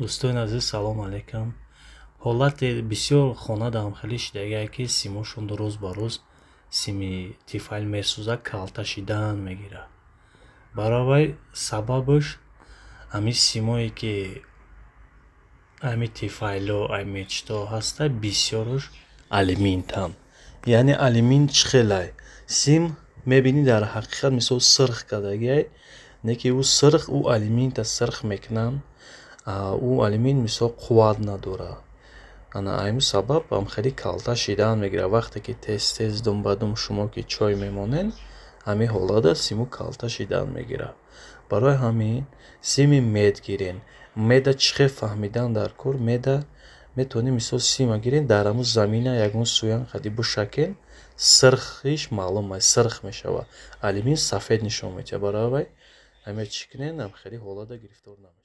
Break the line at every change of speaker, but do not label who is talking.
Дӯстони азиз, салом алейкум. Ҳолате бисёр хона дамхелӣ шидагие, ки симошон рӯз ба рӯз сими Тифайл месӯзад, калта шидан мегирад. Барои вай сабабаш ҳамин симое, ки ҳамин Тифайло, ай Мечто ҳаста, бисёраш алюминтанд. Яъне алюмин чӣ хелай? Сим мебинӣ, дар ҳақиқат, мисол, сирх кардагиай, не ки ӯ сирх, ӯ алюминта сирх мекунанд, ӯ алюмин, мисол, қувват надорад. Ана ҳамин сабаб ҳам хеле калта шидан мегирад. Вақте ки тез тез дум ба дум шумо ки чой мемонед, ҳамин ҳолата симу калта шидан мегирад. Барои ҳамин сими мед гирен. Меда чӣ хел фаҳмидан дар кор? Меда метавонед, мисол, сима гирен, дар ҳамун замина ягон сӯян қади бишакен, сирхиш маълум аст, сирх мешавад. Алюмин сафед нишон медиҳад. Барои вай ҳамин чӣ кунед, хеле ҳолата гирифтор намешавед.